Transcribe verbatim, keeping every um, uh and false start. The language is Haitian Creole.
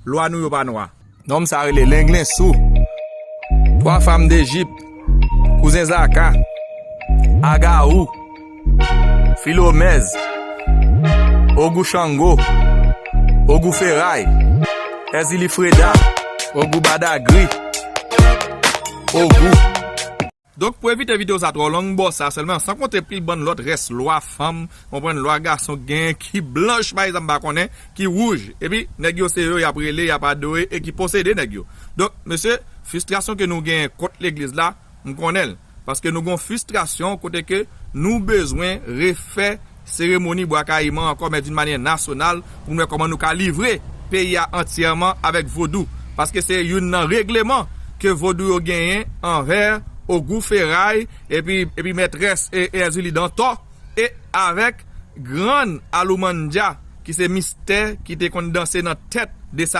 Lwa nou yo pa nwa. Nonm sa rele Lenglen Sou, Twa Fanm Dejip, Kouzen Zaka, Agawou, Filomèz, Ogou Chango, Ogou Feray, Èzili Freda, Ogou Badagri, Ogou. Donk, pou evite videyo sa twò long, bò sa sèlman, san konte pil bann lòt rès lwa fanm, konprann, lwa gason gen ki blanch, pa egzanp, m pa konnen, ki wouj. Epi, nèg yo se yo y ap rele, y ap adore e ki posede nèg yo. Donk, mesye, fristrasyon ke nou gen kont legliz la, m konnen l. Paske nou gon fristrasyon kote ke nou bezwen refè seremoni Bwa Kayiman ankò, men d'une manière nationale, pou nou wè kòman nou ka livre peyi a antyèman avèk vodou. Paske se youn nan regleman ke vodou yo genyen anvè Ogou Feray epi, epi mètrès e, e Èzili Dantò e avèk Grann Aloumandja ki se mistè ki te konn danse nan tèt de sa